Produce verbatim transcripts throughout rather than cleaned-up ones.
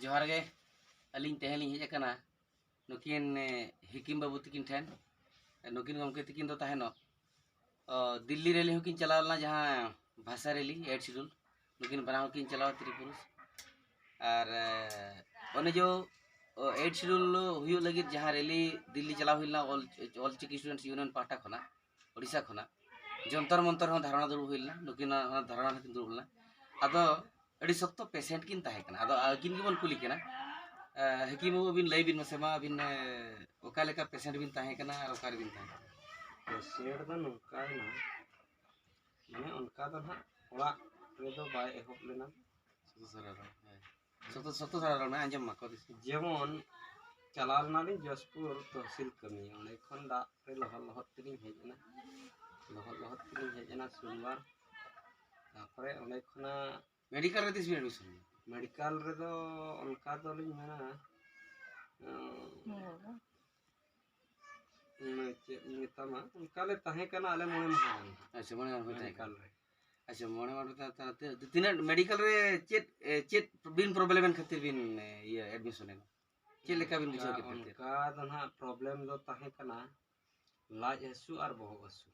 ᱡᱚᱦᱟᱨ ᱜᱮ᱾ ᱟᱹᱞᱤᱧ ᱛᱮᱦᱮᱧ ᱞᱤᱧ ᱦᱮᱡ ᱟᱠᱟᱱᱟ ᱱᱩᱠᱤᱱ, ᱮ, ᱦᱤᱠᱤᱢ ᱵᱟᱹᱵᱩ ᱛᱟᱹᱠᱤᱱ ᱴᱷᱮᱱ᱾ ᱱᱩᱠᱤᱱ ᱜᱚᱢᱠᱮ ᱛᱟᱹᱠᱤᱱ ᱫᱚ ᱛᱟᱦᱮᱱᱚᱜ, ᱚ, ᱫᱤᱞᱞᱤ ᱨᱮᱞᱤ ᱦᱚᱸᱠᱤᱱ ᱪᱟᱞᱟᱣ ᱞᱮᱱᱟ, ᱡᱟᱦᱟᱸ ᱵᱷᱟᱥᱟ ᱨᱮᱞᱤ, ᱮᱭᱤᱴ ᱥᱤᱰᱩᱞ᱾ ᱱᱩᱠᱤᱱ ᱵᱟᱱᱟ ᱦᱚᱲ ᱠᱤᱱ ᱪᱟᱞᱟᱣᱟ, ᱛᱨᱤ ᱯᱩᱨᱩᱥ᱾ ᱟᱨ, ᱮ, ᱚᱱᱮ ᱡᱚ, ᱚ, ᱮᱭᱤᱴ ᱥᱤᱰᱩᱞ ᱦᱩᱭᱩᱜ ᱞᱟᱹᱜᱤᱫ ᱡᱟᱦᱟᱸ ᱨᱮᱞᱤ ᱫᱤᱞᱞᱤ ᱪᱟᱞᱟᱣ ᱦᱩᱭ ᱞᱮᱱᱟ ᱚᱞ, ᱚᱞ ᱪᱤᱠᱤ ᱥᱴᱩᱰᱮᱱᱴᱥ ᱤᱭᱩᱱᱤᱭᱚᱱ ᱯᱟᱦᱴᱟ ᱠᱷᱚᱱᱟᱜ, ᱳᱰᱤᱥᱟ ᱠᱷᱚᱱᱟᱜ᱾ ᱡᱚᱱᱛᱚᱨ ᱢᱚᱱᱛᱚᱨ ᱦᱚᱸ ᱫᱷᱟᱨᱚᱱᱟ ᱫᱩᱲᱩᱵ ᱦᱩᱭ ᱞᱮᱱᱟ, ᱱᱩᱠᱤᱱᱟᱜ ᱚᱱᱟ ᱫᱷᱟᱨᱚᱱᱟ ᱨᱮᱠᱤᱱ ᱫᱩᱲᱩᱵ ᱞᱮᱱᱟ᱾ ᱟᱫᱚ ᱟᱹᱰᱤ ᱥᱚᱠᱛᱚ ᱯᱮᱥᱮᱱᱴ ᱠᱤᱱ ᱛᱟᱦᱮᱸ ᱠᱟᱱᱟ᱾ ᱟᱫᱚ ᱟᱹᱠᱤᱱ ᱜᱮᱵᱚᱱ ᱠᱩᱞᱤ ᱠᱤᱱᱟ᱾ ᱮ, ᱦᱮᱠᱤᱢ ᱵᱟᱹᱵᱩ, ᱟᱹᱵᱤᱱ ᱞᱟᱹᱭ ᱵᱤᱱ ᱢᱟᱥᱮ ᱢᱟ, ᱟᱹᱵᱤᱱ, ᱮ, ᱚᱠᱟ ᱞᱮᱠᱟ ᱯᱮᱥᱮᱱᱴ ᱵᱤᱱ ᱛᱟᱦᱮᱸ ᱠᱟᱱᱟ ᱟᱨ ᱚᱠᱟ ᱨᱮᱵᱤᱱ ᱛᱟᱦᱮᱸ ᱠᱟᱱᱟ? ᱯᱮᱥᱮᱱᱴ ᱫᱚ ᱱᱚᱝᱠᱟᱭᱮᱱᱟ, ᱢᱟᱱᱮ ᱚᱱᱠᱟ ᱫᱚ ᱱᱟᱦᱟᱜ ᱚᱲᱟᱜ ᱨᱮᱫᱚ ᱵᱟᱭ ᱮᱦᱚᱵ ᱞᱮᱱᱟ᱾ ᱥᱚᱛᱚ ᱥᱟᱨᱟ ᱨᱚᱲ, ᱦᱮᱸ᱾ ᱥᱚᱛᱚ, ᱥᱚᱛᱚ ᱥᱟᱨᱟ ᱨᱚᱲ ᱢᱮ, ᱟᱸᱡᱚᱢ ᱢᱟᱠᱚ ᱫᱤᱥᱚᱢ᱾ ᱡᱮᱢᱚᱱ ᱪᱟᱞᱟᱣ ᱞᱮᱱᱟᱞᱤᱧ ᱡᱚᱥᱯᱩᱨ ᱛᱚᱦᱥᱤᱞ ᱠᱟᱹᱢᱤ, ᱚᱸᱰᱮ ᱠᱷᱚᱱ ᱫᱟᱜ ᱨᱮ ᱞᱚᱦᱚᱫ ᱞᱚᱦᱚᱫ ᱛᱮᱞᱤᱧ ᱦᱮᱡ ᱮᱱᱟ, ᱞᱚᱦᱚᱫ ᱞᱚᱦᱚᱫ ᱛᱮᱞᱤᱧ ᱦᱮᱡ ᱮᱱᱟ ᱥᱳᱢᱵᱟᱨ᱾ ᱛᱟᱨᱯᱚᱨᱮ ᱚᱸᱰᱮ ᱠᱷᱚᱱᱟᱜ ᱢᱮᱰᱤᱠᱮᱞ ᱨᱮ ᱛᱤᱥ ᱵᱤᱱ ᱮᱰᱢᱤᱥᱚᱱ ᱞᱮᱱᱟ? ᱢᱮᱰᱤᱠᱮᱞ ᱨᱮᱫᱚ ᱚᱱᱠᱟ ᱫᱚᱞᱤᱧ ᱢᱮᱱᱟ, ᱩᱸ, ᱢᱟᱱᱮ ᱪᱮᱫ ᱤᱧ ᱢᱮᱛᱟᱢᱟ, ᱚᱱᱠᱟ ᱞᱮ ᱛᱟᱦᱮᱸ ᱠᱟᱱᱟ ᱟᱞᱮ ᱢᱚᱬᱮ ᱢᱟᱦᱟ ᱜᱟᱱ ᱦᱟᱸᱜ᱾ ᱟᱪᱪᱷᱟ, ᱢᱚᱬᱮ ᱢᱟᱦᱟ ᱯᱮ ᱛᱟᱦᱮᱸ ᱢᱮᱰᱤᱠᱮᱞ ᱠᱟᱱᱟ᱾ ᱨᱮ᱾ ᱟᱪᱪᱷᱟ, ᱢᱚᱬᱮ ᱢᱟᱦᱟ ᱯᱮ ᱛᱟᱦᱮᱸ, ᱛᱟᱦᱮᱸ, ᱛᱤᱱᱟᱹᱜ, ᱛᱤᱱᱟᱹᱜ ᱢᱮᱰᱤᱠᱮᱞ ᱨᱮ ᱪᱮᱫ, ᱮ, ᱪᱮᱫ ᱵᱤᱱ ᱯᱨᱚᱵᱞᱮᱢ ᱮᱱ ᱠᱷᱟᱹᱛᱤᱨ ᱵᱤᱱ, ᱮ, ᱤᱭᱟᱹ, ᱮᱰᱢᱤᱥᱚᱱ ᱮᱱᱟ? ᱪᱮᱫ ᱞᱮᱠᱟ ᱵᱤᱱ ᱵᱩᱡᱷᱟᱹᱣ ᱚᱱᱠᱟ, ᱠᱮᱫ ᱛᱮ? ᱚᱱᱠᱟ ᱫᱚ ᱱᱟᱦᱟᱜ ᱯᱨᱚᱵᱞᱮᱢ ᱫᱚ ᱛᱟᱦᱮᱸ ᱠᱟᱱᱟ ᱞᱟᱡ ᱦᱟᱹᱥᱩ ᱟᱨ ᱵᱚᱦᱚᱜ ᱦᱟᱹᱥᱩ᱾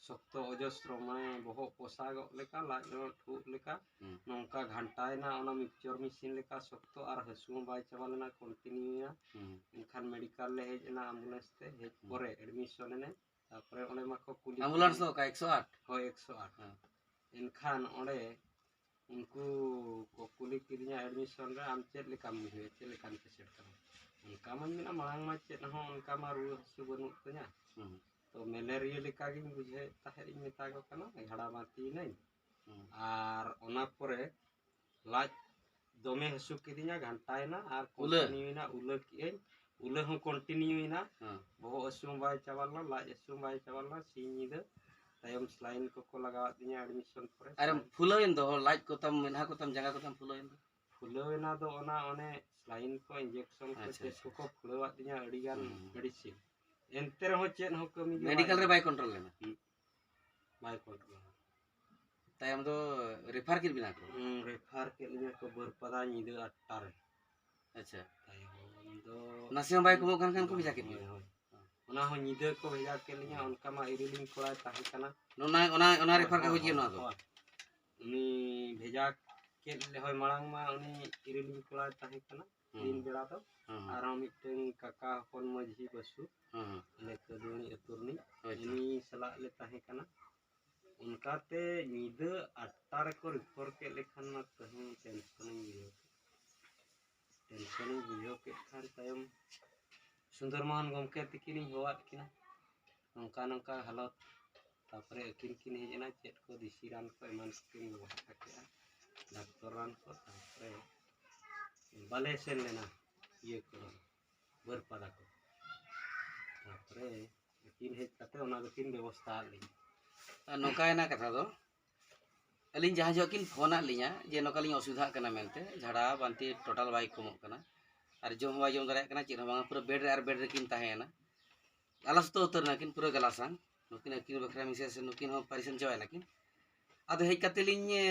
ᱥᱚᱠᱛᱚ ᱚᱡᱚᱥᱨᱚ, ᱢᱟᱱᱮ ᱵᱚᱦᱚᱜ ᱯᱚᱥᱟᱜᱚᱜ ᱞᱮᱠᱟ, ᱞᱟᱡ ᱦᱚᱸ ᱴᱷᱩᱜ ᱞᱮᱠᱟ, ᱦᱩᱸ᱾ ᱱᱚᱝᱠᱟ ᱜᱷᱟᱱᱴᱟᱭᱮᱱᱟ, ᱚᱱᱟ ᱢᱤᱠᱥᱪᱚᱨ ᱢᱮᱥᱤᱱ ᱞᱮᱠᱟ ᱥᱚᱠᱛᱚ, ᱟᱨ ᱦᱟᱹᱥᱩ ᱦᱚᱸ ᱵᱟᱭ ᱪᱟᱵᱟ ᱞᱮᱱᱟ, ᱠᱚᱱᱴᱤᱱᱤᱭᱩ ᱮᱱᱟ᱾ ᱦᱩᱸ᱾ ᱮᱱᱠᱷᱟᱱ ᱢᱮᱰᱤᱠᱮᱞ ᱞᱮ ᱦᱮᱡ ᱮᱱᱟ, ᱟᱢᱵᱩᱞᱮᱱᱥ ᱛᱮ ᱦᱮᱡ ᱦᱩᱸ᱾ ᱯᱚᱨᱮ ᱮᱰᱢᱤᱥᱚᱱ ᱮᱱᱟᱭ᱾ ᱛᱟᱨᱯᱚᱨᱮ ᱚᱸᱰᱮ ᱢᱟᱠᱚ ᱠᱩᱞᱤ ᱟᱢᱵᱩᱞᱮᱱᱥ ᱠᱮᱫ ᱫᱚ ᱚᱠᱟ ᱮᱠᱥᱚ ᱟᱴ? ᱦᱳᱭ, ᱮᱠᱥᱚ ᱟᱴ᱾ ᱦᱮᱸ᱾ ᱮᱱᱠᱷᱟᱱ ᱚᱸᱰᱮ ᱩᱱᱠᱩ ᱠᱚ ᱠᱩᱞᱤ ᱠᱤᱫᱤᱧᱟ ᱮᱰᱢᱤᱥᱚᱱ ᱨᱮ, "ᱟᱢ ᱪᱮᱫ ᱞᱮᱠᱟᱢ ᱵᱩᱡᱷᱟᱹᱣᱮᱫ, ᱪᱮᱫ ᱞᱮᱠᱟᱱ ᱯᱮᱥᱮᱱᱴ ᱠᱟᱱᱟᱢ?" ᱚᱱᱠᱟ ᱢᱟᱧ ᱢᱮᱱᱟ, ᱢᱟᱲᱟᱝ ᱢᱟ ᱪᱮᱫ ᱦᱚᱸ ᱚᱱᱠᱟ ᱢᱟ ᱨᱩᱣᱟᱹ ᱦᱟᱹᱥᱩ ᱵᱟᱹᱱᱩᱜ ᱛᱤᱧᱟ᱾ ᱦᱩᱸ᱾ ᱛᱚ ᱢᱮᱞᱮᱨᱤᱭᱟ ᱞᱮᱠᱟᱜᱤᱧ ᱵᱩᱡᱷᱟᱹᱣᱮᱫ ᱛᱟᱦᱮᱸᱫ ᱤᱧ, ᱢᱮᱛᱟ ᱠᱚ ᱠᱟᱱᱟ, ᱡᱷᱟᱲᱟ ᱵᱟᱹᱛᱤᱭᱮᱱᱟᱹᱧ᱾ ᱦᱩᱸ᱾ ᱟᱨ ᱚᱱᱟ ᱯᱚᱨᱮ ᱞᱟᱡ ᱫᱚᱢᱮ ᱦᱟᱹᱥᱩ ᱠᱤᱫᱤᱧᱟ, ᱜᱷᱟᱱᱴᱟᱭᱮᱱᱟ ᱟᱨ ᱩᱞᱟᱹ? ᱠᱚᱱᱴᱤᱱᱤᱭᱩᱭᱮᱱᱟ, ᱩᱞᱟᱹ ᱠᱮᱜᱼᱟᱹᱧ᱾ ᱩᱞᱟᱹ ᱦᱚᱸ ᱠᱚᱱᱴᱤᱱᱤᱭᱩᱭᱮᱱᱟ᱾ ᱦᱮᱸ᱾ ᱵᱚᱦᱚᱜ ᱦᱟᱹᱥᱩ ᱦᱚᱸ ᱵᱟᱭ ᱪᱟᱵᱟ ᱞᱮᱱᱟ, ᱞᱟᱡ ᱦᱟᱹᱥᱩ ᱦᱚᱸ ᱵᱟᱭ ᱪᱟᱵᱟ ᱞᱮᱱᱟ᱾ ᱥᱤᱧ ᱧᱤᱫᱟᱹ ᱛᱟᱭᱚᱢ ᱥᱮᱞᱟᱭᱤᱱ ᱠᱚᱠᱚ ᱞᱟᱜᱟᱣᱟᱫᱤᱧᱟ ᱮᱰᱢᱤᱥᱚᱱ ᱯᱚᱨᱮ᱾ ᱟᱨᱮᱢ ᱯᱷᱩᱞᱟᱹᱣᱮᱱ ᱫᱚ, ᱞᱟᱡ ᱠᱚᱛᱟᱢ, ᱢᱮᱫᱦᱟ ᱠᱚᱛᱟᱢ, ᱡᱟᱸᱜᱟ ᱠᱚᱛᱟᱢ ᱯᱷᱩᱞᱟᱹᱣᱮᱱ ᱫᱚ? ᱯᱷᱩᱞᱟᱹᱣᱮᱱᱟ ᱫᱚ ᱚᱱᱟ, ᱚᱱᱮ ᱥᱮᱞᱟᱭᱤᱱ ᱠᱚ, ᱤᱧᱡᱮᱠᱥᱚᱱ ᱠᱚ, ᱟᱪᱪᱷᱟ, ᱪᱮᱫ ᱟᱪᱪᱷᱟ᱾ ᱠᱚᱠᱚ ᱯᱷᱩᱞᱟᱹᱣᱟᱫᱤᱧᱟ, ᱟᱹᱰᱤᱜᱟᱱ ᱦᱩᱸ᱾ ᱢᱮᱰᱤᱥᱤᱱ᱾ ᱮᱱᱛᱮ ᱨᱮᱦᱚᱸ ᱪᱮᱫ ᱦᱚᱸ ᱠᱟᱹᱢᱤ ᱜᱮ ᱢᱮᱰᱤᱠᱮᱞ ᱵᱟᱭ ᱨᱮ ᱵᱟᱭ ᱮᱢᱟ᱾ ᱠᱚᱱᱴᱨᱳᱞ ᱞᱮᱱᱟ? ᱦᱩᱸ᱾ ᱵᱟᱭ ᱠᱚᱱᱴᱨᱳᱞ ᱞᱮᱱᱟ᱾ ᱛᱟᱭᱚᱢ ᱫᱚ ᱨᱮᱯᱷᱟᱨ ᱠᱮᱫ ᱵᱤᱱᱟ ᱠᱚ? ᱦᱩᱸ, ᱨᱮᱯᱷᱟᱨ ᱠᱮᱫ ᱞᱤᱧᱟ ᱠᱚ ᱵᱟᱹᱨᱯᱟᱫᱟ ᱧᱤᱫᱟᱹ ᱟᱴ ᱴᱟ ᱨᱮ᱾ ᱟᱪᱪᱷᱟ᱾ ᱛᱟᱭᱚᱢ ᱫᱚ ᱱᱟᱥᱮ ᱦᱚᱸ ᱵᱟᱭ ᱠᱚᱢᱚᱜ ᱠᱟᱱ ᱠᱷᱟᱱ ᱠᱚ ᱵᱷᱮᱡᱟ ᱠᱮᱫ ᱵᱤᱱᱟ? ᱦᱳᱭ, ᱦᱳᱭ᱾ ᱚᱱᱟ ᱦᱚᱸ ᱧᱤᱫᱟᱹ ᱠᱚ ᱵᱷᱮᱡᱟ ᱠᱮᱫ ᱞᱤᱧᱟ, ᱚᱱᱠᱟ ᱢᱟ ᱤᱨᱤᱞᱤᱧ ᱠᱚᱲᱟᱭ ᱛᱟᱦᱮᱸ ᱠᱟᱱᱟ᱾ ᱚᱱᱟ, ᱚᱱᱟ, ᱚᱱᱟ ᱦᱳᱭ, ᱨᱮᱯᱷᱟᱨ ᱦᱳᱭ, ᱠᱟᱜᱚᱡᱽ ᱜᱮ ᱦᱳᱭ, ᱱᱚᱣᱟ ᱫᱚ? ᱦᱳᱭ᱾ ᱩᱱᱤ ᱵᱷᱮᱡᱟ ᱠᱮᱫ ᱞᱮ, ᱦᱳᱭ, ᱢᱟᱲᱟᱝ ᱢᱟ ᱩᱱᱤ ᱤᱨᱤᱞᱤᱧ ᱠᱚᱲᱟᱭ ᱛᱟᱦᱮᱸ ᱠᱟᱱᱟ ᱦᱩᱸ᱾ ᱫᱤᱱ ᱵᱮᱲᱟ ᱫᱚ᱾ ᱦᱩᱸ, ᱦᱩᱸ᱾ ᱟᱨᱦᱚᱸ ᱢᱤᱫᱴᱟᱝ ᱠᱟᱠᱟ ᱦᱚᱯᱚᱱ ᱢᱟᱹᱡᱷᱤ ᱵᱟᱹᱥᱩ, ᱦᱩᱸ, ᱦᱩᱸ᱾ ᱟᱞᱮ ᱠᱟᱹᱫᱩᱣᱟᱹᱱᱤ ᱟᱹᱛᱩ ᱨᱤᱱᱤᱡ, ᱦᱳᱭ ᱛᱚ᱾ ᱩᱱᱤ ᱥᱟᱞᱟᱜ ᱞᱮ ᱛᱟᱦᱮᱸ ᱠᱟᱱᱟ᱾ ᱚᱱᱠᱟᱛᱮ ᱧᱤᱫᱟᱹ ᱟᱴ ᱴᱟ ᱨᱮᱠᱚ ᱨᱮᱯᱷᱟᱨ ᱠᱮᱫ ᱞᱮᱠᱷᱟᱱ ᱢᱟ ᱛᱟᱹᱦᱩ ᱴᱮᱱᱥᱚᱱᱤᱧ ᱵᱩᱡᱷᱟᱹᱣ ᱠᱮᱫ᱾ ᱴᱮᱱᱥᱚᱱᱤᱧ ᱵᱩᱡᱷᱟᱹᱣ ᱠᱮᱫ ᱠᱷᱟᱱ ᱛᱟᱭᱚᱢ ᱥᱩᱱᱫᱚᱨ ᱢᱳᱦᱚᱱ ᱜᱚᱢᱠᱮ ᱛᱤᱠᱤᱱᱤᱧ ᱦᱚᱦᱚᱣᱟᱫ ᱠᱤᱱᱟ, ᱱᱚᱝᱠᱟ ᱱᱚᱝᱠᱟ ᱦᱟᱞᱚᱛ᱾ ᱛᱟᱨᱯᱚᱨᱮ ᱟᱹᱠᱤᱱ ᱠᱤᱱ ᱦᱮᱡ ᱮᱱᱟ, ᱪᱮᱫ ᱠᱚ ᱫᱮᱥᱤ ᱨᱟᱱ ᱠᱚ ᱮᱢᱟᱱ ᱠᱚᱠᱤᱱ ᱵᱮᱵᱚᱥᱛᱷᱟ ᱠᱮᱫᱼᱟ, ᱰᱟᱠᱛᱚᱨ ᱨᱟᱱ ᱠᱚ᱾ ᱛᱟᱨᱯᱚᱨᱮ ᱵᱟᱞᱮ ᱥᱮᱱ ᱞᱮᱱᱟ ᱤᱭᱟᱹ ᱠᱚ, ᱵᱟᱹᱨᱯᱟᱫᱟ ᱠᱚ᱾ ᱛᱟᱨᱯᱚᱨᱮ ᱟᱹᱠᱤᱱ ᱦᱮᱡ ᱠᱟᱛᱮ ᱚᱱᱟ ᱫᱚᱠᱤᱱ ᱵᱮᱵᱚᱥᱛᱷᱟ ᱟᱫ ᱞᱤᱧᱟ᱾ ᱟᱨ ᱱᱚᱝᱠᱟᱭᱮᱱᱟ ᱠᱟᱛᱷᱟ ᱫᱚ, ᱟᱹᱞᱤᱧ ᱡᱟᱦᱟᱸ ᱡᱚᱦᱚᱜ ᱠᱤᱱ ᱯᱷᱳᱱ ᱟᱫ ᱞᱤᱧᱟ ᱡᱮ ᱱᱚᱝᱠᱟ ᱞᱤᱧ ᱚᱥᱩᱵᱤᱫᱷᱟᱜ ᱠᱟᱱᱟ ᱢᱮᱱᱛᱮ, ᱡᱷᱟᱲᱟ ᱵᱟᱱᱛᱤ ᱴᱳᱴᱟᱞ ᱵᱟᱭ ᱠᱚᱢᱚᱜ ᱠᱟᱱᱟ, ᱟᱨ ᱡᱚᱢ ᱦᱚᱸ ᱵᱟᱭ ᱡᱚᱢ ᱫᱟᱲᱮᱭᱟᱜ ᱠᱟᱱᱟ, ᱪᱮᱫ ᱦᱚᱸ ᱵᱟᱝᱟ, ᱯᱩᱨᱟᱹ ᱵᱮᱰ ᱨᱮ ᱟᱨ ᱵᱮᱰ ᱨᱮᱠᱤᱱ ᱛᱟᱦᱮᱸᱭᱮᱱᱟ᱾ ᱟᱞᱚᱥ ᱛᱚ ᱩᱛᱟᱹᱨ ᱱᱟᱠᱤᱱ ᱯᱩᱨᱟᱹ ᱜᱟᱞᱟᱥᱟᱱ, ᱱᱩᱠᱤᱱ ᱟᱹᱠᱤᱱ ᱵᱟᱠᱷᱨᱟ ᱢᱤᱥᱮᱥ ᱱᱩᱠᱤᱱ ᱦᱚᱸ ᱯᱟᱨᱤᱥᱟᱱ ᱪᱟᱵᱟᱭ ᱱᱟᱠᱤᱱ᱾ ᱟᱫᱚ ᱦᱮᱡ ᱠᱟᱛᱮ ᱞᱤᱧ, ᱮ,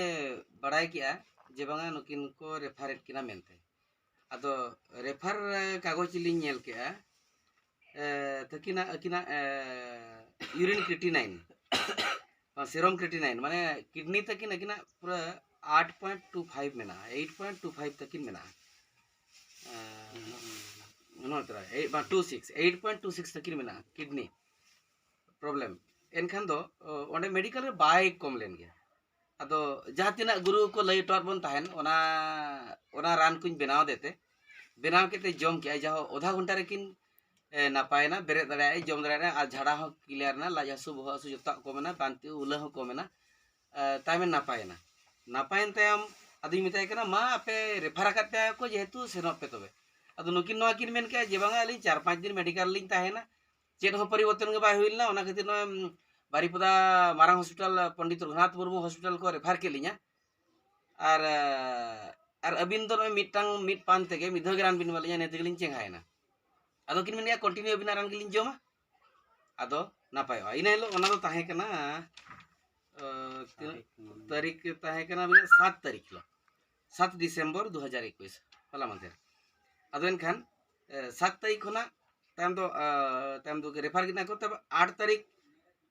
ᱵᱟᱲᱟᱭ ᱠᱮᱜᱼᱟ ᱡᱮ ᱵᱟᱝᱟ ᱱᱩᱠᱤᱱ ᱠᱚ ᱨᱮᱯᱷᱟᱨᱮᱫ ᱠᱤᱱᱟ ᱢᱮᱱᱛᱮ᱾ ᱟᱫᱚ ᱨᱮᱯᱷᱟᱨ, ᱮ, ᱠᱟᱜᱚᱡᱽ ᱞᱤᱧ ᱧᱮᱞ ᱠᱮᱜᱼᱟ, ᱮ, ᱛᱟᱹᱠᱤᱱᱟᱜ, ᱟᱹᱠᱤᱱᱟᱜ, ᱮ, ᱤᱭᱩᱨᱤᱱ ᱠᱨᱤᱴᱤᱱᱟᱭᱤᱱ, ᱥᱮᱨᱚᱢ ᱠᱨᱤᱴᱤᱱᱟᱭᱤᱱ, ᱢᱟᱱᱮ ᱠᱤᱰᱱᱤ ᱛᱟᱹᱠᱤᱱ ᱟᱹᱠᱤᱱᱟᱜ ᱯᱩᱨᱟᱹ ᱟᱴ ᱯᱚᱭᱮᱱᱴ ᱴᱩ ᱯᱷᱟᱭᱤᱵᱷ ᱢᱮᱱᱟᱜᱼᱟ, ᱮᱭᱤᱴ ᱯᱚᱭᱮᱱᱴ ᱴᱩ ᱯᱷᱟᱭᱤᱵᱷ ᱛᱟᱹᱠᱤᱱ ᱢᱮᱱᱟᱜᱼᱟ᱾ ᱮ, ᱱᱚᱣᱟ ᱛᱚᱨᱟ, ᱮᱭ, ᱵᱟᱝ, two six, eight point two six ᱛᱟᱹᱠᱤᱱ ᱢᱮᱱᱟᱜᱼᱟ ᱠᱤᱰᱱᱤ ᱯᱨᱚᱵᱞᱮᱢ᱾ ᱮᱱᱠᱷᱟᱱ ᱫᱚ, ᱚ, ᱚᱸᱰᱮ ᱢᱮᱰᱤᱠᱮᱞ ᱨᱮ ᱵᱟᱭ ᱠᱚᱢ ᱞᱮᱱ ᱜᱮᱭᱟ᱾ ᱟᱫᱚ ᱡᱟᱦᱟᱸ ᱛᱤᱱᱟᱹᱜ ᱜᱩᱨᱩ ᱠᱚ ᱞᱟᱹᱭ ᱦᱚᱴᱚᱣᱟᱫ ᱵᱚᱱ ᱛᱟᱦᱮᱱ, ᱚᱱᱟ, ᱚᱱᱟ ᱨᱟᱱ ᱠᱚᱧ ᱵᱮᱱᱟᱣ ᱟᱫᱮ ᱛᱮ, ᱵᱮᱱᱟᱣ ᱠᱟᱛᱮ ᱡᱚᱢ ᱠᱮᱜᱼᱟᱭ, ᱡᱟᱦᱚᱸ ᱚᱫᱷᱟ ᱜᱷᱚᱱᱴᱟ ᱨᱮᱠᱤᱱ, ᱮ, ᱱᱟᱯᱟᱭᱮᱱᱟ, ᱵᱮᱨᱮᱫ ᱫᱟᱲᱮᱭᱟᱜᱼᱟᱭ, ᱡᱚᱢ ᱫᱟᱲᱮᱭᱟᱜᱼᱟᱭ, ᱟᱨ ᱡᱷᱟᱲᱟ ᱦᱚᱸ ᱠᱞᱤᱭᱟᱨ ᱮᱱᱟ, ᱞᱟᱡ ᱦᱟᱹᱥᱩ, ᱵᱚᱦᱚᱜ ᱦᱟᱹᱥᱩ ᱡᱚᱛᱚᱣᱟᱜ ᱠᱚᱢ ᱮᱱᱟ, ᱵᱟᱱᱛᱤ ᱩᱞᱟᱹ ᱦᱚᱸ ᱠᱚᱢ ᱮᱱᱟ, ᱮ, ᱛᱟᱭᱚᱢᱮ ᱱᱟᱯᱟᱭᱮᱱᱟ᱾ ᱱᱟᱯᱟᱭᱮᱱ ᱛᱟᱭᱚᱢ ᱟᱫᱚᱧ ᱢᱮᱛᱟᱭ ᱠᱟᱱᱟ, "ᱢᱟ, ᱟᱯᱮ ᱨᱮᱯᱷᱟᱨ ᱟᱠᱟᱫ ᱯᱮᱭᱟ ᱠᱚ ᱡᱮᱦᱮᱛᱩ, ᱥᱮᱱᱚᱜ ᱯᱮ ᱛᱚᱵᱮ᱾" ᱟᱫᱚ ᱱᱩᱠᱤᱱ ᱱᱚᱣᱟ ᱠᱤᱱ ᱢᱮᱱ ᱠᱮᱜᱼᱟ ᱡᱮ, "ᱵᱟᱝᱟ, ᱟᱹᱞᱤᱧ ᱪᱟᱨ ᱯᱟᱸᱪ ᱫᱤᱱ ᱢᱮᱰᱤᱠᱮᱞ ᱨᱮᱞᱤᱧ ᱛᱟᱦᱮᱱᱟ, ᱪᱮᱫ ᱦᱚᱸ ᱯᱚᱨᱤᱵᱚᱨᱛᱚᱱ ᱜᱮ ᱵᱟᱭ ᱦᱩᱭ ᱞᱮᱱᱟ, ᱚᱱᱟ ᱠᱷᱟᱹᱛᱤᱨ ᱱᱚᱜᱼᱚᱭ, ᱩᱢ, ᱵᱟᱨᱤᱯᱚᱫᱟ ᱢᱟᱨᱟᱝ ᱦᱚᱥᱯᱤᱴᱟᱞ, ᱯᱚᱱᱰᱤᱛ ᱨᱚᱜᱷᱩᱱᱟᱛᱷ ᱢᱩᱨᱢᱩ ᱦᱚᱥᱯᱤᱴᱟᱞ ᱠᱚ ᱨᱮᱯᱷᱟᱨ ᱠᱮᱫ ᱞᱤᱧᱟ᱾ ᱟᱨ, ᱟᱨ ᱟᱹᱵᱤᱱ ᱫᱚ ᱱᱚᱜᱼᱚᱭ ᱢᱤᱫᱴᱟᱝ ᱢᱤᱫ ᱯᱟᱱ ᱛᱮᱜᱮ ᱢᱤᱫ ᱫᱷᱟᱣ ᱜᱮ ᱨᱟᱱ ᱵᱤᱱ ᱮᱢᱟ ᱞᱤᱧᱟ, ᱤᱱᱟᱹ ᱛᱮᱜᱮ ᱞᱤᱧ ᱪᱮᱸᱜᱷᱟᱭᱮᱱᱟ᱾" ᱟᱫᱚ ᱠᱤᱱ ᱢᱮᱱᱮᱫᱼᱟ, "ᱠᱚᱱᱴᱤᱱᱤᱭᱩ ᱟᱹᱵᱤᱱᱟᱜ ᱨᱟᱱ ᱜᱮᱞᱤᱧ ᱡᱚᱢᱟ, ᱟᱫᱚ ᱱᱟᱯᱟᱭᱚᱜᱼᱟ᱾" ᱤᱱᱟᱹ ᱦᱤᱞᱳᱜ ᱚᱱᱟ ᱫᱚ ᱛᱟᱦᱮᱸ ᱠᱟᱱᱟ, ᱛᱤᱱᱟᱹᱜ ᱛᱟᱹᱨᱤᱠᱷ ᱛᱟᱦᱮᱸ ᱠᱟᱱᱟ ᱟᱹᱵᱤᱱᱟᱜ? ᱥᱟᱛ ᱛᱟᱹᱨᱤᱠᱷ ᱦᱤᱞᱳᱜ, ᱥᱟᱛ ᱰᱤᱥᱮᱢᱵᱚᱨ ᱫᱩ ᱦᱟᱡᱟᱨ ᱮᱠᱩᱥ, ᱦᱚᱞᱟ ᱢᱟᱫᱷᱮᱨ᱾ ᱟᱫᱚ ᱮᱱᱠᱷᱟᱱ ᱮ, ᱥᱟᱛ ᱛᱟᱹᱨᱤᱠᱷ ᱠᱷᱚᱱᱟᱜ ᱛᱟᱭᱚᱢ ᱫᱚ ᱟ, ᱛᱟᱭᱚᱢ ᱫᱚ ᱨᱮᱯᱷᱟᱨ ᱠᱮᱫ ᱠᱚ᱾ ᱛᱚᱵᱮ ᱟᱴ ᱛᱟᱹᱨᱤᱠᱷ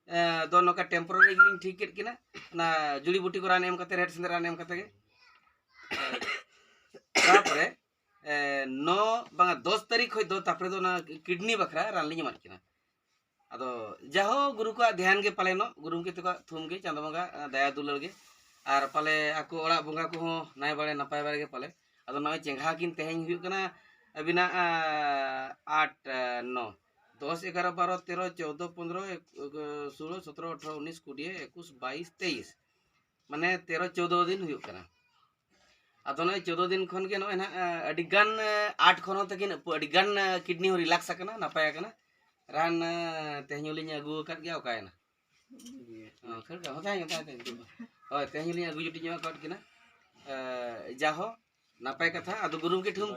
ᱮ, ᱫᱚ ᱱᱚᱝᱠᱟ ᱴᱮᱢᱯᱳᱨᱟᱨᱤ ᱜᱮᱞᱤᱧ ᱴᱷᱤᱠ ᱠᱮᱫ ᱠᱤᱱᱟ, ᱚᱱᱟ ᱡᱩᱲᱤ ᱵᱩᱴᱤ ᱠᱚ ᱨᱟᱱ ᱮᱢ ᱠᱟᱛᱮ, ᱨᱮᱦᱮᱫ ᱥᱮᱸᱫᱮᱫ ᱨᱟᱱ ᱮᱢ ᱠᱟᱛᱮ ᱜᱮ᱾ ᱛᱟᱨᱯᱚᱨᱮ ᱮ, ᱱᱚ ᱵᱟᱝᱟ ᱫᱚᱥ ᱛᱟᱹᱨᱤᱠᱷ ᱠᱷᱚᱱ ᱫᱚ ᱛᱟᱨᱯᱚᱨᱮ ᱫᱚ ᱚᱱᱟ ᱠᱤᱰᱱᱤ ᱵᱟᱠᱷᱨᱟ ᱨᱟᱱ ᱞᱤᱧ ᱮᱢᱟᱫ ᱠᱤᱱᱟ᱾ ᱟᱫᱚ ᱡᱟᱦᱳ ᱜᱩᱨᱩ ᱠᱚᱣᱟᱜ ᱫᱷᱮᱭᱟᱱ ᱜᱮ ᱯᱟᱞᱮᱱᱚᱜ, ᱜᱩᱨᱩ ᱜᱚᱢᱠᱮ ᱛᱟᱠᱚᱣᱟᱜ ᱛᱷᱩᱢ ᱜᱮ, ᱪᱟᱸᱫᱳ ᱵᱚᱸᱜᱟ ᱫᱟᱭᱟ ᱫᱩᱞᱟᱹᱲ ᱜᱮ, ᱟᱨ ᱯᱟᱞᱮ ᱟᱠᱚ ᱚᱲᱟᱜ ᱵᱚᱸᱜᱟ ᱠᱚᱦᱚᱸ ᱱᱟᱭ ᱵᱟᱲᱮ ᱱᱟᱯᱟᱭ ᱵᱟᱲᱮ ᱜᱮ ᱯᱟᱞᱮ᱾ ᱟᱫᱚ ᱱᱚᱜᱼᱚᱭ ᱪᱮᱸᱜᱷᱟ ᱠᱤᱱ ᱛᱮᱦᱮᱧ ᱦᱩᱭᱩᱜ ᱠᱟᱱᱟ ᱟᱹᱵᱤᱱᱟᱜ ᱟ, ᱟᱴ, ᱟ, ᱱᱚ, ᱫᱚᱥ, ᱮᱜᱟᱨᱚ, ᱵᱟᱨᱚ, ᱛᱮᱨᱚ, ᱪᱳᱫᱽᱫᱳ, ᱯᱚᱱᱫᱽᱨᱚ, ᱮᱠ-, ᱮᱠ-, ᱥᱳᱞᱳ, ᱥᱚᱛᱨᱚ, ᱟᱴᱷᱨᱚ, ᱩᱱᱤᱥ, ᱠᱩᱲᱤ, ᱮᱠᱩᱥ, ᱵᱟᱭᱤᱥ, ᱛᱮᱭᱤᱥ, ᱢᱟᱱᱮ ᱛᱮᱨᱚ ᱪᱳᱫᱽᱫᱳ ᱫᱤᱱ ᱦᱩᱭᱩᱜ ᱠᱟᱱᱟ᱾ ᱟᱫᱚ ᱱᱚᱜᱼᱚᱭ ᱪᱳᱫᱽᱫᱳ ᱫᱤᱱ ᱠᱷᱚᱱ ᱜᱮ ᱱᱚᱜᱼᱚᱭ ᱱᱟᱦᱟᱜ ᱟ, ᱟᱹᱰᱤ ᱜᱟᱱ ᱟ, ᱟᱴ ᱠᱷᱚᱱ ᱦᱚᱸ ᱛᱟᱹᱠᱤᱱ ᱟᱹᱰᱤ ᱜᱟᱱ ᱟ, ᱠᱤᱰᱱᱤ ᱦᱚᱸ ᱨᱤᱞᱟᱠᱥ ᱟᱠᱟᱱᱟ, ᱱᱟᱯᱟᱭ ᱟᱠᱟᱱᱟ᱾ ᱨᱟᱱ ᱟ, ᱛᱮᱦᱮᱧ ᱦᱚᱸᱞᱤᱧ ᱟᱹᱜᱩ ᱟᱠᱟᱫ ᱜᱮᱭᱟ, ᱚᱠᱟᱭᱮᱱᱟ? ᱚ, ᱠᱷᱟᱹᱲ ᱠᱟᱜ ᱦᱚᱸ ᱛᱟᱦᱮᱸ ᱠᱟᱱ ᱛᱟᱦᱮᱸ ᱠᱟᱱᱟ᱾ ᱦᱳᱭ, ᱛᱮᱦᱮᱧ ᱦᱚᱸᱞᱤᱧ ᱟᱹᱜᱩ ᱡᱩᱴᱤᱡ ᱧᱚᱜ ᱟᱠᱟᱫ ᱠᱤᱱᱟ᱾ ᱮ, ᱡᱟᱦᱳ, ᱱᱟᱯᱟᱭ ᱠᱟᱛᱷᱟ᱾ ᱟᱫᱚ ᱜᱩᱨᱩ ᱜᱚᱢᱠᱮ ᱴᱷᱮᱱ,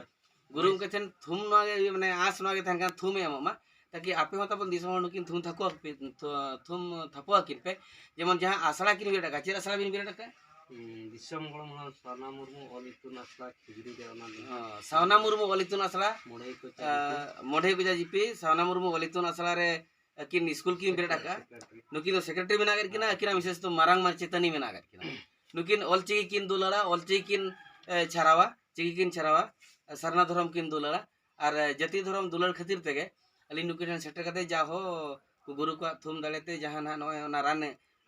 ᱜᱩᱨᱩ ᱜᱚᱢᱠᱮ ᱴᱷᱮᱱ ᱛᱷᱩᱢ ᱱᱚᱣᱟ ᱜᱮ, ᱢᱟᱱᱮ, ᱟᱸᱥ ᱱᱚᱣᱟ ᱜᱮ ᱛᱟᱦᱮᱱ ᱠᱟᱱᱟ, ᱛᱷᱩᱢᱮ ᱮᱢᱚᱜ ᱢᱟ, ᱛᱟᱠᱤ ᱟᱯᱮ ᱦᱚᱸ ᱛᱟᱵᱚᱱ ᱫᱤᱥᱚᱢ ᱦᱚᱲ ᱱᱩᱠᱤᱱ ᱛᱷᱩᱢ ᱛᱷᱟᱯᱚ ᱟᱠᱤᱱ, ᱛᱷᱩ-, ᱛᱷᱩᱢ ᱛᱷᱟᱯᱚ ᱟᱹᱠᱤᱱ ᱯᱮ᱾ ᱡᱮᱢᱚᱱ ᱡᱟᱦᱟᱸ ᱟᱥᱲᱟ ᱠᱤᱱ ᱵᱮᱨᱮᱫ ᱟᱠᱟᱫ, ᱪᱮᱫ ᱟᱥᱲᱟ ᱵᱤᱱ ᱵᱮᱨᱮᱫ ᱟᱠᱟᱫ? ᱦᱩᱸ, ᱫᱤᱥᱚᱢ ᱜᱚᱲᱚ ᱢᱟᱦᱟ ᱥᱟᱨᱱᱟ ᱢᱩᱨᱢᱩ ᱚᱞ ᱤᱛᱩᱱ ᱟᱥᱲᱟ ᱠᱷᱤᱡᱲᱤ ᱨᱮ ᱚᱱᱟ ᱫᱚ᱾ ᱚ, ᱥᱟᱣᱱᱟ ᱢᱩᱨᱢᱩ ᱚᱞ ᱤᱛᱩᱱ ᱟᱥᱲᱟ, ᱢᱚᱬᱮ ᱠᱚ ᱪᱟᱹᱞᱩ ᱠᱮᱫᱟ᱾ ᱟ, ᱢᱚᱬᱮ ᱠᱚ ᱡᱟ ᱡᱤᱯᱤ, ᱥᱟᱣᱱᱟ ᱢᱩᱨᱢᱩ ᱚᱞ ᱤᱛᱩᱱ ᱟᱥᱲᱟ ᱨᱮ ᱟᱹᱠᱤᱱ ᱥᱠᱩᱞ ᱠᱤᱱ ᱵᱮᱨᱮᱫ ᱟᱠᱟᱫᱼᱟ᱾ ᱥᱮᱠᱨᱮᱴᱟᱨᱤ᱾ ᱱᱩᱠᱤᱱ ᱫᱚ ᱥᱮᱠᱨᱮᱴᱟᱨᱤ ᱢᱮᱱᱟᱜ ᱟᱠᱟᱫ ᱠᱤᱱᱟ, ᱟᱹᱠᱤᱱᱟᱜ ᱢᱤᱥᱮᱥ ᱫᱚ ᱢᱟᱨᱟᱝ ᱢᱟᱪᱮᱛᱟᱹᱱᱤ ᱢᱮᱱᱟᱜ ᱟᱠᱟᱫ ᱠᱤᱱᱟ᱾ ᱱᱩᱠᱤᱱ ᱚᱞ ᱪᱤᱠᱤ ᱠᱤᱱ ᱫᱩᱞᱟᱹᱲᱟ, ᱚᱞ ᱪᱤᱠᱤ ᱠᱤᱱ, ᱮ, ᱪᱷᱟᱨᱟᱣᱟ, ᱪᱤᱠᱤ ᱠᱤᱱ ᱪᱷᱟᱨᱟᱣᱟ, ᱥᱟᱨᱱᱟ ᱫᱷᱚᱨᱚᱢ ᱠᱤᱱ ᱫᱩᱞᱟᱹᱲᱟ᱾ ᱟᱨ, ᱮ, ᱡᱟᱹᱛᱤ ᱫᱷᱚᱨᱚᱢ ᱫᱩᱞᱟᱹᱲ ᱠᱷᱟᱹᱛᱤᱨ ᱛᱮᱜᱮ ᱟᱹᱞᱤᱧ ᱱᱩᱠᱤᱱ ᱴᱷᱮᱱ ᱥᱮᱴᱮᱨ ᱠᱟᱛᱮ ᱡᱟ ᱦᱚ ᱜᱩᱨᱩ ᱠᱚᱣᱟᱜ ᱛᱷᱩᱢ ᱫᱟᱲᱮ ᱛᱮ ᱡᱟᱦᱟᱸ ᱱᱟᱦᱟᱜ ᱱᱚᱜᱼᱚᱭ ᱚᱱᱟ ᱨᱟᱱ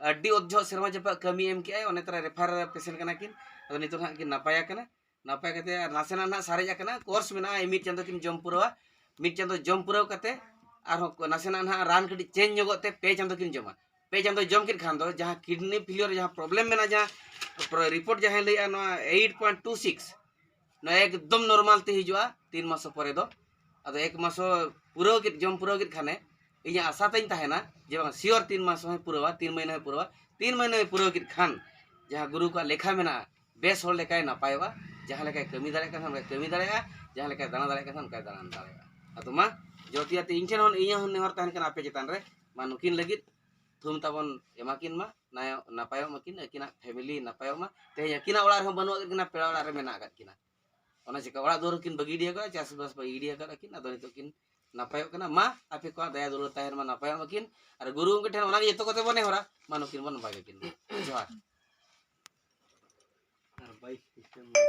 ᱟᱹᱰᱤ ᱚᱛᱡᱷᱚᱜ ᱥᱮᱨᱢᱟ ᱡᱟᱹᱯᱩᱫ ᱠᱟᱹᱢᱤ ᱮᱢ ᱠᱮᱜᱼᱟᱭ, ᱚᱱᱮ ᱛᱟᱨᱟ ᱨᱮᱯᱷᱟᱨ ᱯᱮᱥᱮᱱᱴ ᱠᱟᱱᱟ ᱠᱤᱱ᱾ ᱟᱫᱚ ᱱᱤᱛᱚᱜ ᱱᱟᱦᱟᱜ ᱠᱤᱱ ᱱᱟᱯᱟᱭ ᱟᱠᱟᱱᱟ᱾ ᱱᱟᱯᱟᱭ ᱠᱟᱛᱮ ᱟᱨ ᱱᱟᱥᱮᱱᱟᱜ ᱱᱟᱦᱟᱜ ᱥᱟᱨᱮᱡ ᱟᱠᱟᱱᱟ, ᱠᱳᱨᱥ ᱢᱮᱱᱟᱜᱼᱟ, ᱢᱤᱫ ᱪᱟᱸᱫᱳ ᱠᱤᱱ ᱡᱚᱢ ᱯᱩᱨᱟᱹᱣᱟ᱾ ᱢᱤᱫ ᱪᱟᱸᱫᱳ ᱡᱚᱢ ᱯᱩᱨᱟᱹᱣ ᱠᱟᱛᱮ ᱟᱨᱦᱚᱸ ᱠᱚ ᱱᱟᱥᱮᱱᱟᱜ ᱱᱟᱦᱟᱜ ᱨᱟᱱ ᱠᱟᱹᱴᱤᱡ ᱪᱮᱧᱡᱽ ᱧᱚᱜᱚᱜ ᱛᱮ ᱯᱮ ᱪᱟᱸᱫᱳ ᱠᱤᱱ ᱡᱚᱢᱟ᱾ ᱯᱮ ᱪᱟᱸᱫᱳ ᱡᱚᱢ ᱠᱮᱫ ᱠᱷᱟᱱ ᱫᱚ ᱡᱟᱦᱟᱸ ᱠᱤᱰᱱᱤ ᱯᱷᱮᱞᱤᱭᱚᱨ ᱡᱟᱦᱟᱸ ᱯᱨᱚᱵᱞᱮᱢ ᱢᱮᱱᱟᱜᱼᱟ, ᱡᱟᱦᱟᱸ ᱨᱤᱯᱳᱨᱴ ᱡᱟᱦᱟᱸᱭ ᱞᱟᱹᱭᱮᱜᱼᱟ, ᱱᱚᱣᱟ ᱮᱭᱤᱴ ᱯᱚᱭᱮᱱᱴ ᱴᱩ ᱥᱤᱠᱥ, ᱱᱚᱣᱟ ᱮᱠᱫᱚᱢ ᱱᱚᱨᱢᱟᱞ ᱛᱮ ᱦᱤᱡᱩᱜᱼᱟ ᱛᱤᱱ ᱢᱟᱥ ᱯᱚᱨᱮ ᱫᱚ᱾ ᱟᱫᱚ ᱮᱠ ᱢᱟᱥ ᱯᱩᱨᱟᱹᱣ ᱠᱮᱫ, ᱡᱚᱢ ᱯᱩᱨᱟᱹᱣ ᱠᱮᱫ ᱠᱷᱟᱱᱮ, ᱤᱧᱟᱹᱜ ᱟᱥᱟ ᱛᱟᱹᱧ ᱛᱟᱦᱮᱱᱟ ᱡᱮ ᱵᱟᱝ ᱥᱤᱭᱳᱨ ᱛᱤᱱ ᱢᱟᱥ ᱦᱚᱸᱭ ᱯᱩᱨᱟᱹᱣᱟ, ᱛᱤᱱ ᱢᱟᱹᱦᱱᱟᱹ ᱦᱚᱸᱭ ᱯᱩᱨᱟᱹᱣᱟ᱾ ᱛᱤᱱ ᱢᱟᱹᱦᱱᱟᱹ ᱦᱚᱸᱭ ᱯᱩᱨᱟᱹᱣ ᱠᱮᱫ ᱠᱷᱟᱱ ᱡᱟᱦᱟᱸ ᱜᱩᱨᱩ ᱠᱚᱣᱟᱜ ᱞᱮᱠᱷᱟ ᱢᱮᱱᱟᱜᱼᱟ, ᱵᱮᱥ ᱦᱚᱲ ᱞᱮᱠᱟᱭ ᱱᱟᱯᱟᱭᱚᱜᱼᱟ, ᱡᱟᱦᱟᱸ ᱞᱮᱠᱟᱭ ᱠᱟᱹᱢᱤ ᱫᱟᱲᱮᱭᱟᱜ ᱠᱟᱱ ᱠᱷᱟᱱ ᱚᱱᱠᱟᱭ ᱠᱟᱹᱢᱤ ᱫᱟᱲᱮᱭᱟᱜᱼᱟ, ᱡᱟᱦᱟᱸ ᱞᱮᱠᱟᱭ ᱫᱟᱬᱟ ᱫᱟᱲᱮᱭᱟᱜ ᱠᱟᱱ ᱠᱷᱟᱱ ᱚᱱᱠᱟᱭ ᱫᱟᱬᱟᱱ ᱫᱟᱲᱮᱭᱟᱜᱼᱟ᱾ ᱟᱫᱚ ᱢᱟ, ᱡᱚᱛᱤᱭᱟᱛᱮ ᱤᱧ ᱴᱷᱮᱱ ᱦᱚᱸ, ᱤᱧᱟᱹᱜ ᱦᱚᱸ ᱱᱮᱦᱚᱨ ᱛᱟᱦᱮᱱ ᱠᱟᱱᱟ ᱟᱯᱮ ᱪᱮᱛᱟᱱ ᱨᱮ, ᱢᱟ ᱱᱩᱠᱤᱱ ᱞᱟᱹᱜᱤᱫ ᱛᱷᱩᱢ ᱛᱟᱵᱚᱱ ᱮᱢᱟ ᱠᱤᱱ ᱢᱟ, ᱱᱟᱭ- ᱱᱟᱯᱟᱭᱚᱜ ᱢᱟᱹᱠᱤᱱ, ᱟᱹᱠᱤᱱᱟᱜ ᱯᱷᱮᱢᱤᱞᱤ ᱱᱟᱯᱟᱭᱚᱜ ᱢᱟ᱾ ᱛᱮᱦᱮᱧ ᱟᱹᱠᱤᱱᱟᱜ ᱚᱲᱟᱜ ᱨᱮᱦᱚᱸ ᱵᱟᱹᱱᱩᱜ ᱟᱠᱟᱫ ᱠᱤᱱᱟ, ᱯᱮᱲᱟ ᱚᱲᱟᱜ ᱨᱮ ᱢᱮᱱᱟᱜ ᱟᱠᱟᱫ ᱠᱤᱱᱟ᱾ ᱚᱱᱟ ᱪᱤᱠᱟ ᱚᱲᱟᱜ ᱫᱩᱣᱟᱹᱨ ᱦᱚᱸᱠᱤᱱ ᱵᱟᱹᱜᱤ ᱤᱫᱤ ᱟᱠᱟᱫᱟ, ᱪᱟᱥᱵᱟᱥ ᱵᱟᱹᱜᱤ ᱤᱫᱤ ᱟᱠᱟᱫ ᱟᱹᱠᱤᱱ, ᱟᱫᱚ ᱱᱤᱛᱚᱜ ᱠᱤᱱ ᱱᱟᱯᱟᱭᱚᱜ ᱠᱟᱱᱟ᱾ ᱢᱟ ᱟᱯᱮ ᱠᱚᱣᱟᱜ ᱫᱟᱭᱟ ᱫᱩᱞᱟᱹᱲ ᱛᱟᱦᱮᱱ ᱢᱟ, ᱱᱟᱯᱟᱭᱚᱜ ᱢᱟᱹᱠᱤᱱ᱾ ᱟᱨ ᱜᱩᱨᱩ ᱜᱚᱢᱠᱮ ᱴᱷᱮᱱ ᱚᱱᱟᱜᱮ ᱡᱚᱛᱚ ᱠᱚᱛᱮ ᱵᱚᱱ ᱱᱮᱦᱚᱨᱟ, ᱢᱟ ᱱᱩᱠᱤᱱ ᱵᱚᱱ ᱱᱟᱯᱟᱭ ᱠᱟᱹᱠᱤᱱ ᱢᱟ᱾ ᱡᱚᱦᱟᱨ᱾ ᱟᱨ ᱵᱟᱭᱤᱥ ᱰᱤᱥᱮᱢᱵᱚᱨ